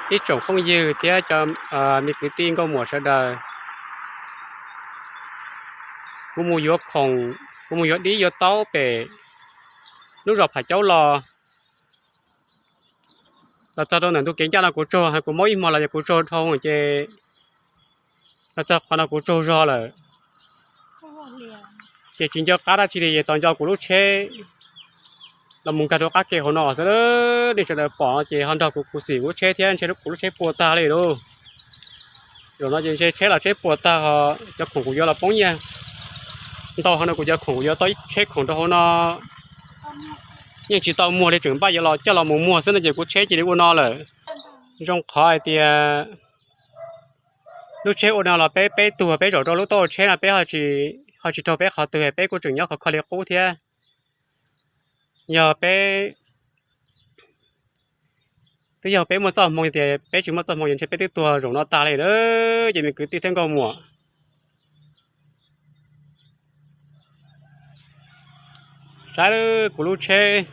Ib tsoom phooj ywg thiab cov me kwv tij nkauj muam sawv daws, kuv mus yuav khoom, kuv mus yuav dib yuav taub pem lub zos Pham Caub los, los txog rau ntawm ntug kev ncaj no kuv tsaug, kuv maub ib hmo los yog kuv tsaug dhau ces los txog qhov no kuv tsaug zog lawm. Ces tsis nco qab dab tsi li, ces tos nco kuv lub tsheb los mus nkag rau qab ke hauv no xwb. Nej sawv daws pom ces ho nrog kuv khuv xim kuv lub tsheb thiab, ntshe kuv lub tsheb puas tag li lauj. Zaum no ces ntshe tsheb los tsheb puas tag, ho cov khoom kuv yuav los poob nyiaj ntau. Ho no kuv cov khoom kuv yuav tau ib tsheb khoom rau hauv no, yeej tsis tau muag li, tseem npaj yuav los coj los mus muag xwb no ces kuv tsheb cia li ua no lawm. Zoo qhov hais tias lub tsheb ua no los peb peb tuag, peb zaum rau lub taub hau tsheb no peb ho tsis raug peb qhov twg, peb kuj tseem nyob khov kho li qub thiab. Yog peb, twb yog peb muaj txoj hmoo tias, peb tsis muaj txoj hmoo ces ntshe peb twb tuag zaum no tag li lawm. Ces me kwv tij thiab nkauj muam, saib kuv lub tsheb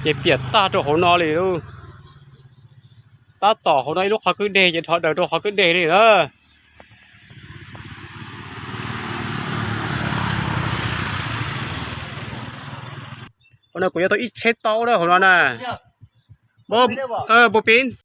ces piam tag rau hauv no li lauj. Tab tom hauv no ib lub qhov kwj deg ces dhov daws rau qhov kwj deg li na. Hauv no kuv yuav tau ib tsheb taub hauv no na. Npau pib.